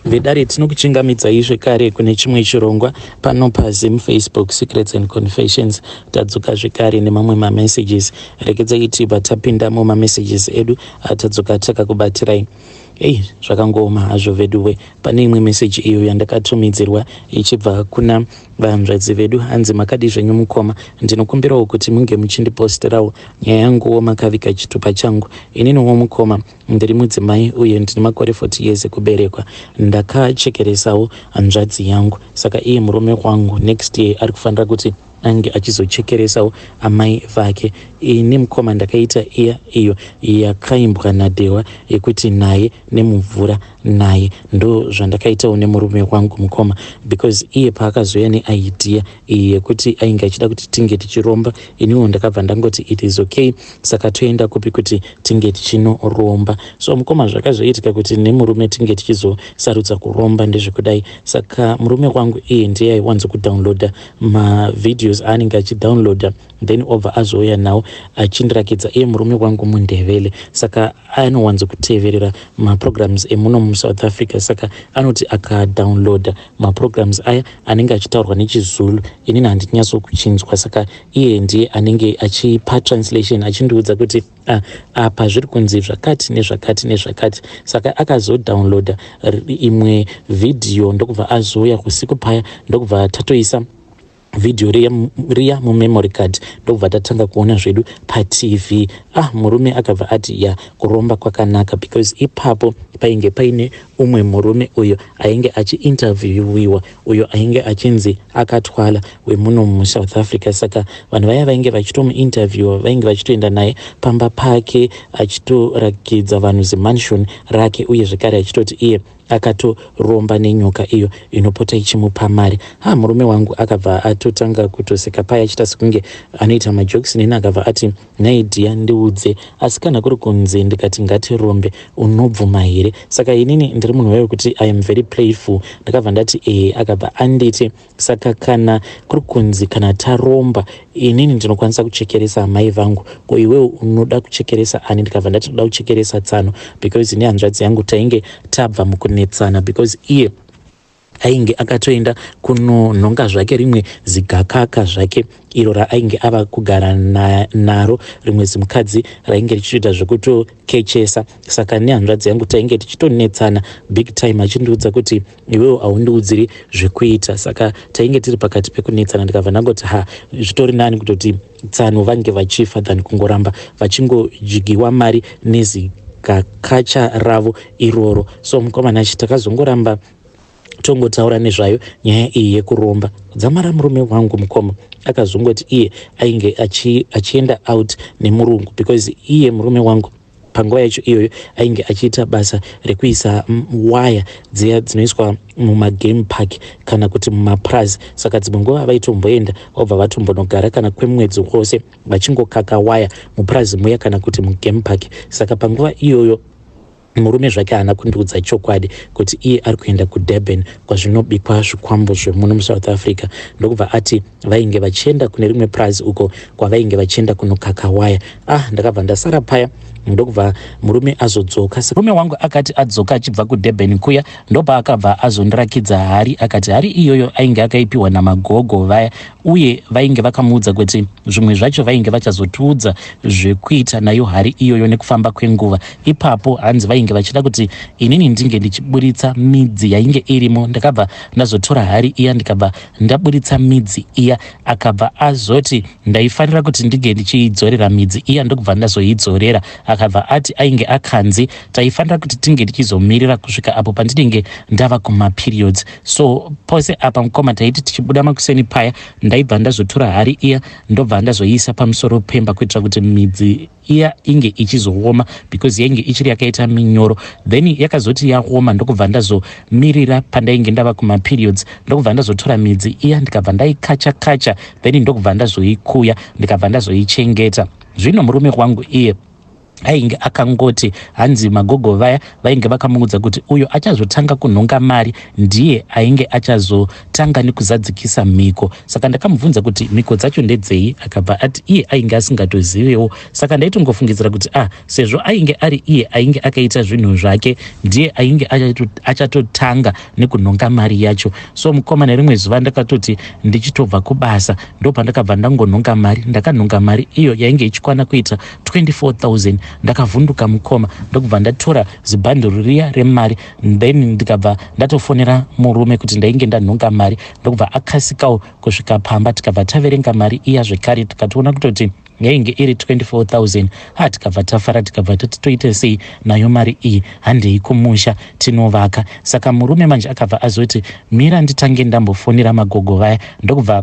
Vedare, tinokuchingamidzai zvekare kune chimwe chirongwa pano paZim Facebook Secrets and Confessions. Tadzoka zvekare nemamwe mamessages. Regedzai tibva tapinda mumamessages edu atadzoka takakubatirai. Ei, zvakangooma hazvo veduwe. Pane imwe meseji iyo yandakatumidzirwa ichibva kuna vahanzvadzi vedu. Hanzi, "Makadi zvenyu mukoma? Ndinokumbirawo kuti munge muchindiposterawo nyaya yanguwo makaviga chitupa changu. Ininiwo mukoma ndiri mudzimai uye ndine makore 40 years ekuberekwa. Ndakachekeresawo hanzvadzi yangu, saka iye murume wangu next year ari kufanira kuti ange achizochekeresawo amai vake. Ini mukoma ndakaita iya iyo yakaimbwa naDhewa yekuti naye nemumvura naye. Ndo zvandakaitawo nemurume wangu mukoma, because iye paakazoya neidea iyi yekuti ainge achida kuti tinge tichiromba, iniwo ndakabva ndangoti it is okay, saka toenda kupi kuti tinge tichinoromba?" So mukoma, zvakazoitika kuti nemurume tinge tichizosarudza kuromba ndezvekudai. Saka murume wangu iye ndiye aiwanzo kudownloada mavideos aanenge achidownloada, then obva azouya nawo achindirakidza. Iye murume wangu muNdevele, saka anowanzo kuteverera maprograms emuno muSouth Africa. Saka anoti akadownloada maprograms aya anenge achitaurwa nechiZulu, inini handinyatsokuchinzwa, saka iye ndiye anenge achipa translation achindiudza kuti, "Ah, apa zviri kunzi zvakati nezvakati nezvakati." Saka akazodownloada imwe vhidhiyo, ndokubva azouya usiku paya, ndokubva tatoisa vhidhiyo riya, riya mumemory card, ndokubva tatanga kuona zvedu paTV. Ah, murume akabva ati, "Ya, kuromba kwakanaka," because ipapo painge paine umwe murume uyo ainge achiinterviewiwa, uyo ainge achinzi akatwala wemuno muSouth Africa. Saka vanhu vaya vainge vachitomuinterviewa vainge vachitoenda naye pamba pake, achitorakidza vanhu zimansion rake, uye zvekare achitoti iye akatoromba nenyoka iyo inopota ichimupa mari. Ha, murume wangu akabva atotanga kutoseka paya, achiita sekunge anoita majokes neni. Akabva ati, "Nhai dear, ndiudze, asi kana kuri kunze ndikati ngatirombe, unobvuma here?" Saka inini ndiri munhu wekuti I am very playful. Ndakabva ndati, "Ehe." Akabva anditi, "Saka kana kuri kunzi kana taromba, inini ndinokwanisa kuchekeresa amai vangu, ko iwewo unoda kuchekeresa ani?" Ndikabva ndati, "Ndoda kuchekeresa tsano," because nehanzvadzi yangu tainge tabva mukunetsana, because iye ainge akatoenda kunonhonga zvake rimwe zigakaka zvake iro raainge ava kugara naro, rimwe zimukadzi rainge richiita zvekutokechesa. Saka nehanzvadzi yangu tainge tichitonetsana big time, achindiudza kuti, "Iwewo haundiudziri zvekuita." Saka tainge tiri pakati pekunetsana. Ndikabva ndangoti, "Ha, zvitori nani kutoti tsano vange vachifa than kungoramba vachingodyiwa mari nezigakacha ravo iroro." So mukomana achi takazongoramba tongotaura nezvayo nyaya iyi yekuromba. Dzamara murume wangu mukoma akazongoti iye ainge achienda out nemurungu, because iye murume wangu panguva yacho iyoyo ainge achiita basa rekuisa waya dziya dzinoiswa mumagame park kana kuti mumapraz. Saka dzimwe nguva vaitomboenda, vobva vatombonogara kana kwemwedzi wose vachingokaka waya mupurazi muya kana kuti mugame park. Saka panguva iyoyo murume zvake haana kundiudza chokwadi kuti iye ari kuenda kuDurban kwazvinobikwa zvikwambo zvemuno muSouth Africa. Ndokubva ati vainge vachienda kune rimwe prazi uko kwavainge vachienda kunokaka waya. Ah, ndakabva ndasara paya, ndokubva murume azodzoka. Murume wangu akati adzoka achibva kuDurban kuya, ndopaakabva azondirakidza hari. Akati hari iyoyo ainge akaipiwa namagogo vaya, uye vainge vakamuudza kuti zvimwe zvacho vainge vachazotiudza zvekuita nayo hari iyoyo nekufamba kwenguva. Ipapo hanzi vainge vachida kuti inini ndinge ndichiburitsa midzi yainge irimo. Ndakabva ndazotora hari iya, ndikabva ndaburitsa midzi iya. Akabva azoti ndaifanira kuti ndinge ndichiidzorera midzi iya, ndokubva ndazoidzorera. Akabva ati ainge akanzi taifanira kuti tinge tichizomirira kusvika apo pandinenge ndava kumaperiods. So pose apa mukoma, taiti tichibuda makuseni paya, ndaibva ndazotora hari iya, ndobva ndazoiisa pamusoro pemba kuitira kuti midzi iya inge ichizooma, because yainge ichiri yakaita minyoro. Then yakazoti yaoma, ndokubva ndazomirira pandainge ndava kumaperiods, ndokubva ndazotora midzi iya, ndikabva ndaikacha kacha, then ndokubva ndazoikuya, ndikabva ndazoichengeta. Zvino murume wangu iye Ainge akangoti hanzi magogo vaya vainge vakamuudza kuti uyo achazotanga kunhonga mari ndiye ainge achazotanga nekuzadzikisa mhiko. Saka ndakamubvunza kuti mhiko dzacho ndedzei, akabva ati iye ainge asingatozivewo. Saka ndaitongofungidzira kuti ah, sezvo ainge ari iye ainge akaita zvinhu zvake, ndiye ainge achatotanga nekunhonga mari yacho. So mukoma, nerimwe zuva ndakatoti ndichitobva kubasa, ndopandakabva ndangonhonga mari. Ndakanhonga mari iyo yainge ichikwana kuita 24,000. Ndakavhunduka mukoma, ndokubva ndatora zibhanduru riya remari, then ndikabva ndatofonera murume kuti ndainge ndanhonga mari, ndokubva akasikawo kusvika pamba. Tikabva taverenga mari iya zvekare, tikatoona kutoti yainge iri 24,000. Ha, tikabva tafara, tikabva tati toite sei nayo mari iyi? Handei kumusha tinovaka. Saka murume manje akabva azoti, "Mira nditange ndambofonera magogo vaya." Ndokubva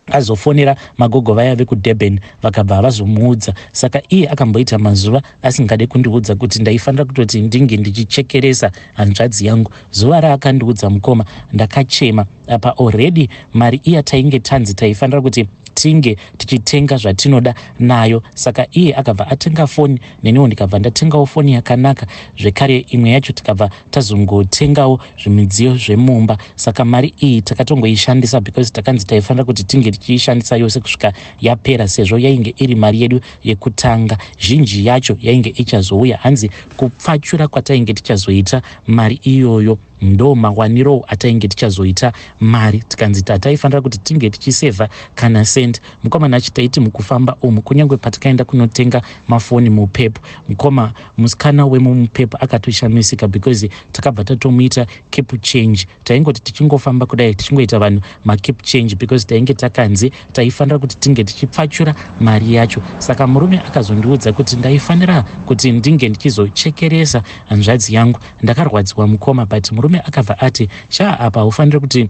azofonera magogo vaya vekuDurban, vakabva vazomuudza. Saka iye akamboita mazuva asingade kundiudza kuti ndaifanira kutoti ndinge ndichichekeresa hanzvadzi yangu. Zuva raakandiudza mukoma, ndakachema. Apa already mari iya tainge tanzi taifanira kuti tinge tichitenga zvatinoda nayo. Saka iye akabva atenga foni, neniwo ndikabva ndatengawo foni yakanaka zvekare. Imwe yacho tikabva tazongotengawo zvimidziyo zvemumba. Saka mari iyi takatongoishandisa because takanzi taifanira kuti tinge tichiishandisa yose kusvika yapera, sezvo yainge iri mari yedu yekutanga. Zhinji yacho yainge ichazouya. Hanzi kupfachura kwatainge tichazoita mari iyoyo ndo mawaniro atainge tichazoita mari. Tikanzi tataifanira kuti tinge tichisevha kana cent. Mukomana achi taiti mukufamba umu, kunyange patikaenda kunotenga mafoni muPep, mukoma, musikana wemuPep akatoshamisika because takabva tatomuita keep change. Taingoti tichingofamba kudai, tichingoita vanhu makeep change because tainge takanzi taifanira kuti tinge tichipfachura mari yacho. Saka murume akazondiudza kuti ndaifanira kuti ndinge ndichizochekeresa hanzvadzi yangu. Ndakarwadziwa mukoma, but murume akabva ati, "Sha, apa haufaniri kuti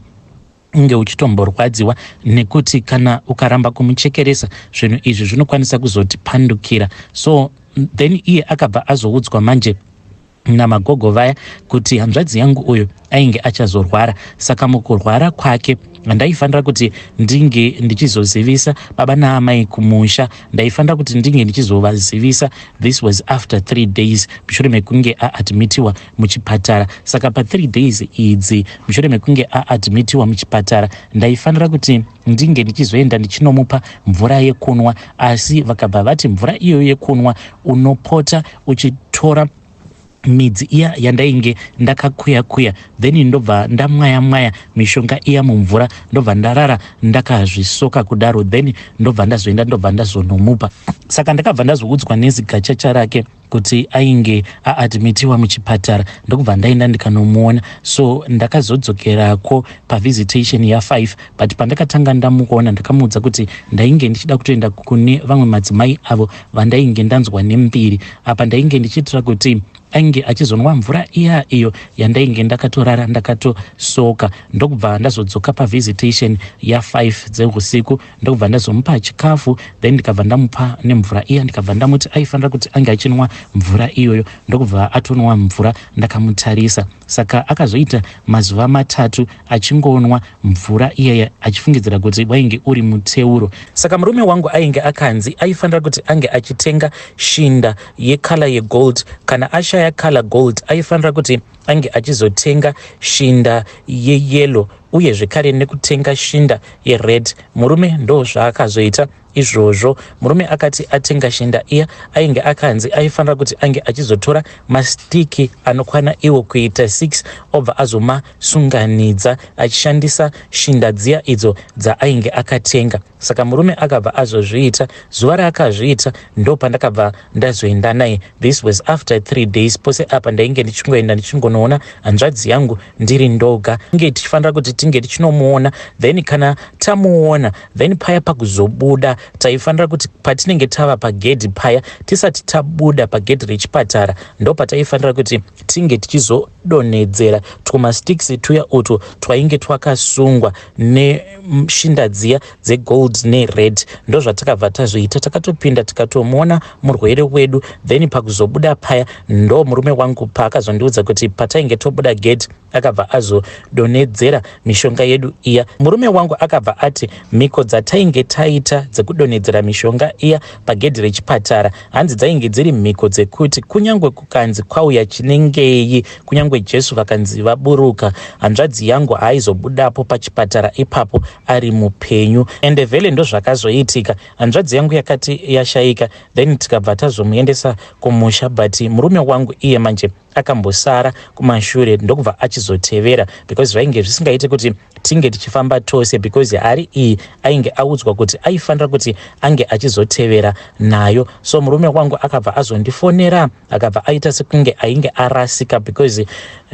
unge uchitomborwadziwa, nekuti kana ukaramba kumuchekeresa, zvinhu izvi zvinokwanisa kuzotipandukira." So then iye akabva azoudzwa manje namagogo vaya kuti hanzvadzi yangu uyu ainge achazorwara. Saka mukurwara kwake ndaifanira kuti ndinge ndichizozivisa baba naamai kumusha. Ndaifanira kuti ndinge ndichizovazivisa. This was after 3 days mushure mekunge aadmitiwa muchipatara. Saka pa3 days idzi mushure mekunge aadmitiwa muchipatara, ndaifanira kuti ndinge ndichizoenda ndichinomupa mvura yekunwa. Asi vakabva vati mvura iyoyo yekunwa unopota uchitora midzi iya yandainge ndakakuya kuya, then ndobva ndamwaya mwaya mishonga iya mumvura, ndobva ndarara ndakazvisoka kudaro, then ndobva ndazoenda, ndobva ndazonomupa. Saka ndakabva ndazoudzwa nezigachacha rake kuti ainge aadmitiwa muchipatara, ndokubva ndaenda ndikanomuona. So ndakazodzokerako pavisitation ya5, but pandakatanga ndamuona, ndakamuudza kuti ndainge ndichida kutoenda kune vamwe madzimai avo vandainge ndanzwa nembiri. Apa ndainge ndichiitira kuti ainge achizonwa mvura iya iyo yandainge ndakatorara ndakatosoka. Ndokubva ndazodzoka pavisitation ya5 dzeusiku, ndokubva ndazomupa chikafu, then ndikabva ndamupa nemvura iya, ndikabva ndamuti aifanira kuti ange achinwa mvura iyoyo, ndokubva atonwa mvura ndakamutarisa. Saka akazoita mazuva 3 achingonwa mvura iyaya, achifungidzira kuti wainge uri muteuro. Saka murume wangu ainge akanzi aifanira kuti ange achitenga shinda yecolour yegold. Kana ashaya colour gold, aifanira kuti ange achizotenga shinda yeyellow, uye zvekare nekutenga shinda yered. Murume ndo zvaakazoita izvozvo. Murume akati atenga shinda iya, ainge akanzi aifanira kuti ange achizotora masticks anokwana iwo kuita 6, obva azomasunganidza achishandisa shinda dziya idzo dzaainge akatenga. Saka murume akabva azozviita. Zuva raakazviita ndo pandakabva ndazoenda naye. This was after 3 days. Pose apa ndainge ndichingoenda ndichingonoona hanzvadzi yangu ndiri ndoga. Nge tichifanira kuti tinge tichinomuona, then kana tamuona, then paya pakuzobuda taifanira kuti patinenge tava pagedhi paya, tisati tabuda pagedhi rechipatara, ndo pataifanira kuti tinge tichizo Takadonhedzera twumasticks tuya utwo twainge twakasungwa neshinda dziya dzegold nered. Ndozvatakabva tazoita, takatopinda tikatomuona murwere wedu. Then pakuzobuda paya, ndo murume wangu paakazondiudza kuti patainge tobuda gate, akabva azodonhedzera mishonga yedu iya. Murume wangu akabva ati mhiko dzatainge taita dzekudonhedzera mishonga iya pagedhi rechipatara, hanzi dzainge dziri mhiko dzekuti kunyange kukanzi kwauya chinengei, kunyange Jesu vakanzi vaburuka, hanzvadzi yangu haaizobudapo pachipatara ipapo ari mupenyu. Ende vhele ndozvakazoitika. Hanzvadzi yangu yakati yashayika, then tikabva tazomuendesa kumusha, but murume wangu iye manje akambosara kumashure, ndokubva achizotevera, because zvainge zvisingaiti kuti tinge tichifamba tose, because hari iyi ainge audzwa kuti aifanira kuti ange achizotevera nayo. So murume wangu akabva azondifonera, akabva aita sekunge ainge arasika, because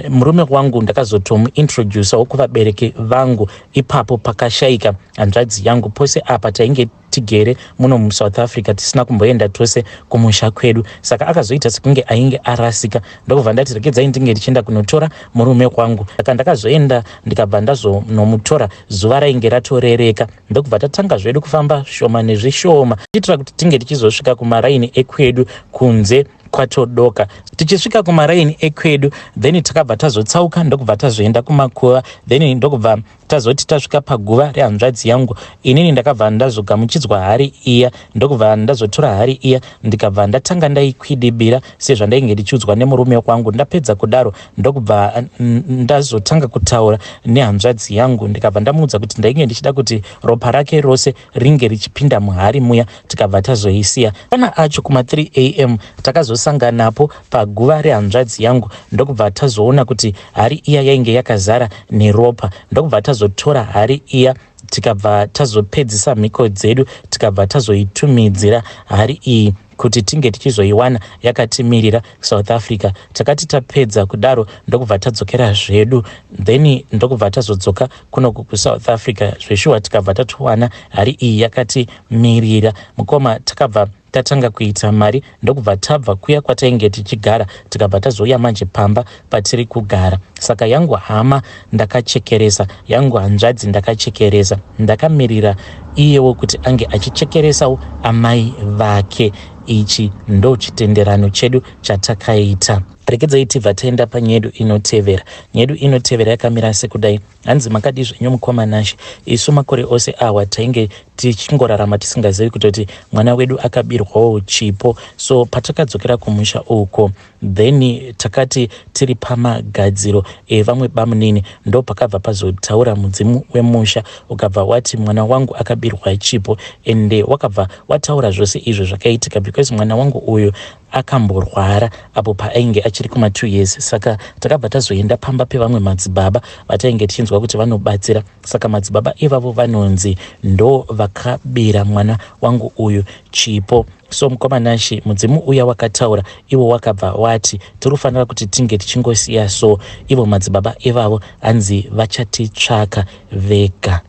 murume wangu ndakazotomuintroducawo kuvabereki vangu ipapo pakashayika hanzvadzi yangu. Pose apa tainge tigere muno muSouth Africa, tisina kumboenda tose kumusha kwedu. Saka akazoita sekunge ainge arasika, ndokubva ndati regedzai ndinge ndichienda kunotora murume wangu. Saka ndakazoenda, ndikabva ndazonomutora zuva rainge ratorereka, ndokubva tatanga zvedu kufamba shoma nezvishoma, kuitira kuti tinge tichizosvika kumaraini ekwedu kunze kwatodoka. Tichisvika kumaraini ekwedu, then takabva tazotsauka, ndokubva tazoenda kumakuva. Then ndokubva tazoti tasvika paguva rehanzvadzi yangu, inini ndakabva ndazogamuchidzwa hari iya, ndokubva ndazotora hari iya, ndikabva ndatanga ndaikwidibira sezvandainge ndichiudzwa nemurume wangu. Ndapedza kudaro, ndokubva ndazotanga kutaura nehanzvadzi yangu, ndikabva ndamuudza kuti ndainge ndichida kuti ropa rake rose ringe richipinda muhari muya. Tikabva tazoisiya kana acho kuma3 am. Takazosanganapo paguva rehanzvadzi yangu, ndokubva tazoona kuti hari iya yainge yakazara neropa, ndokubva tazotora hari iya, tikabva tazopedzisa mhiko dzedu, tikabva tazoitumidzira hari iyi kuti tinge tichizoiwana yakatimirira South Africa. Takati tapedza kudaro, ndokubva tadzokera zvedu, then ndokubva tazodzoka kunoku kuSouth Africa zveshuwa, tikabva tatowana hari iyi yakatimirira. Mukoma, takabva tatanga kuita mari, ndokubva tabva kuya kwatainge tichigara, tikabva tazouya manje pamba patiri kugara. Saka yangu hama ndakachekeresa, yangu hanzvadzi ndakachekeresa, ndakamirira iyewo kuti ange achichekeresawo amai vake. Ichi ndo chitenderano chedu chatakaita. Regedzai tibva taenda panyedu inotevera. Nyedu inotevera yakamira sekudai. Hanzi, "Makadi zvenyu mukoma Nashe? Isu makore ose awa tainge tichingorarama tisingazivi kutoti mwana wedu akabirwawo chipo. So patakadzokera kumusha uko, then takati tiri pamagadziro evamwe bamunini, ndo pakabva pazotaura mudzimu wemusha, ukabva wati mwana wangu akabirwa chipo. Ende wakabva wataura zvose izvo zvakaitika, because mwana wangu uyu akamborwara apo paainge achiri kuma2 years. Saka takabva tazoenda pamba pevamwe madzibaba vatainge tichinzwa kuti vanobatsira. Saka madzibaba ivavo vanonzi ndo vakabira mwana wangu uyu chipo. So mukoma Nashe, mudzimu uya wakataura, ivo wakabva wati tiri kufanira kuti tinge tichingosiya. So ivo madzibaba ivavo hanzi vachatitsvaka vega."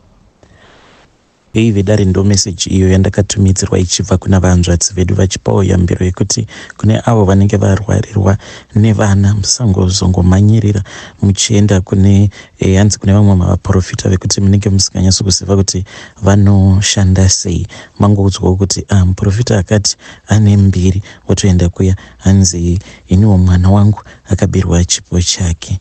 Hei vedare, ndo meseji iyo yandakatumidzirwa ichibva kuna vanzvadzi vedu, vachipawo yambiro yekuti kune avo vanenge varwarirwa nevana, musangozongomhanyirira muchienda kune hanzi kune vamwe mavaprofita vekuti munenge musinganyatso kuziva kuti vanoshanda sei. Mangoudzwawo kuti, ah, muprofita akati ane mbiri, wotoenda kuya, hanzi iniwo mwana wangu akabirwa chipo chake.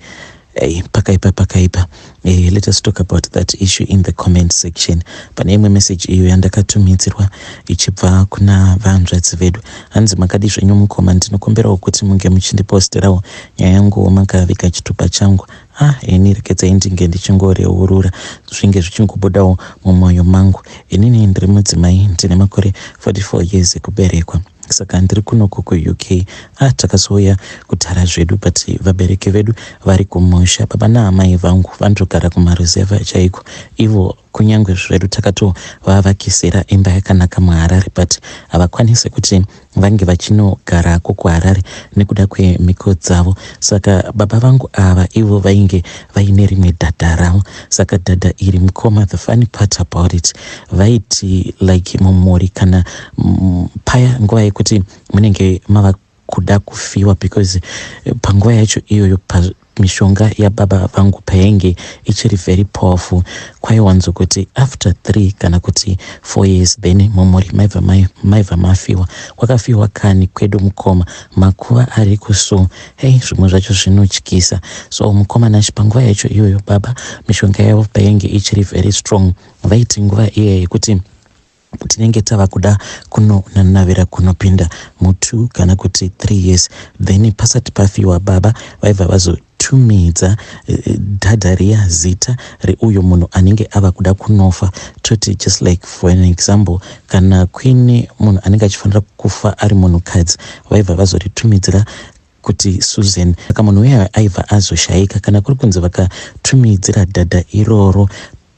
Hey, pakaipa, pakaipa. Hey, let us talk about that issue in the comment section. Pane imwe message iyo yandakatumidzirwa ichibva kuna vanzvadzi vedu. Hanzi, "Makadi zvenyu mukoma? Ndinokumbirawo kuti munge muchindiposterawo nyaya yanguwo makaviga chitupa changu." Ah, ini regedzai ndinge ndichingoreurura zvinge zvichingobudawo mumwoyo mangu. Inini ndiri mudzimai, ndine makore 44 years ekuberekwa. Saka ndiri kunoko kuUK. Ah, takazouya kutara zvedu, but vabereki vedu vari kumusha. Baba naamai vangu vanotogara kumaruzevha chaiko. Ivo kunyange zvedu takatovavakisira imba yakanaka muHarare, but havakwanisi kuti vange vachinogarako kuHarare nekuda kwemhiko dzavo. Saka baba vangu ava ivo vainge vaine rimwe dhadha ravo. Saka dhadha iri, mukoma, the funny part about it, vaiti like mumhuri kana paya nguva yekuti munenge mava kuda kufiwa because panguva yacho iyoyo mishonga yababa vangu payainge ichiri very powerful, kwaiwanzo kuti after 3 kana kuti 4 years then mumhuri maibva mafiwa. Kwakafiwa kani kwedu mukoma, makuva ariko. So hei, zvimwe zvacho zvinotyisa. So mukoma Nashi, panguva yacho iyoyo baba mishonga yavo payainge ichiri very strong, vaiti nguva iya yekuti tinenge tava kuda kunonanavira kunopinda mu2 kana kuti 3 years, then pasati pafiwa baba vaibva vazotumidza dhadha riya zita reuyo munhu anenge ava kuda kunofa. Toti just like for an example, kana kuine munhu anenge achifanira kufa ari munhukadzi, vaibva vazoritumidzira kuti Susan. Saka munhu uya aibva azoshayika. Kana kuri kunzi vakatumidzira dhadha iroro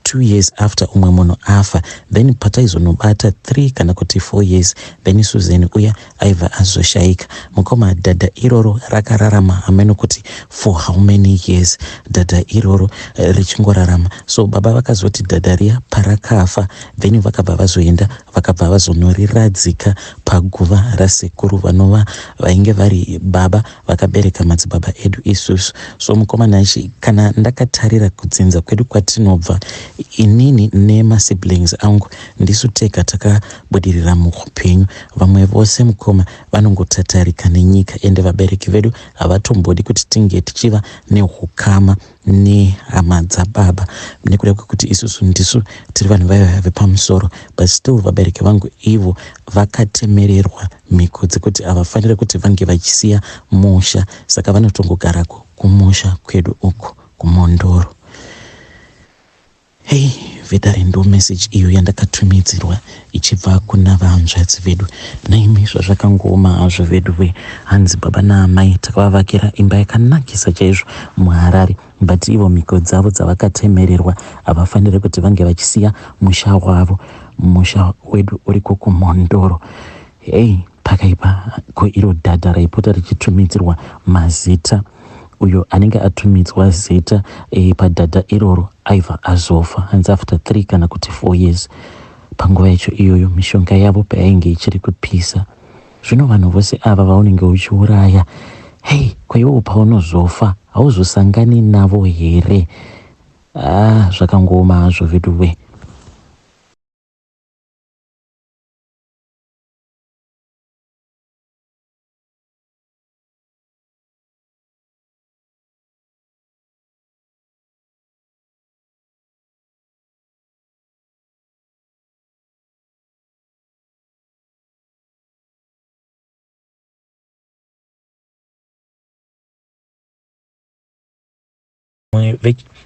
2 years after umwe munhu afa, then pataizonobata 3 kana kuti 4 years, then Susan uya aibva azoshayika. Mukoma, dhadha iroro rakararama hameno kuti for how many years, dhadha iroro richingorarama. So baba vakazoti dhadha riya parakafa, then vakabva vazoenda, vakabva vazonoriradzika paguva rasekuru, vanova vainge vari baba vakabereka madzibaba edu isusu. So mukoma Nashi, kana ndakatarira kudzinza kwedu kwatinobva, inini nemasiblings angu ndisu tega takabudirira muupenyu. Vamwe vose mukoma vanongotatarika nenyika, ende vabereki vedu havatombodi kuti tinge tichiva neukama nehama dzababa, nekuda kwekuti isusu ndisu tiri vanhu vaiva vepamusoro. But still vabereki vangu ivo vakatemererwa mhiko dzekuti havafaniri kuti vange vachisiya musha, saka vanotongogarako kumusha kwedu uku kuMondoro. Hei vedare, ndo message iyo yandakatumidzirwa ichibva kuna vahanzvadzi vedu. Naimi, zvazvakangooma hazvo vedu we. Hanzi baba naamai takavavakira imba yakanakisa chaizvo muHarare, but ivo mhiko dzavo dzavakatemererwa, havafaniri kuti vange vachisiya musha wavo, musha wedu uriko kuMondoro. Hei, pakaipa. Ko iro dhadha raipota richitumidzirwa mazita, uyo anenge atumidzwa zita padhadha iroro aibva azofa, hanzi after 3 kana kuti 4 years, panguva yacho iyoyo mishonga yavo payainge ichiri kupisa. Zvino vanhu vose ava vaunenge uchiuraya, hei, kwaiwo paunozofa hauzosangani navo here? Ah, zvakangooma hazvo vedu we.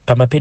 Pamba pedu.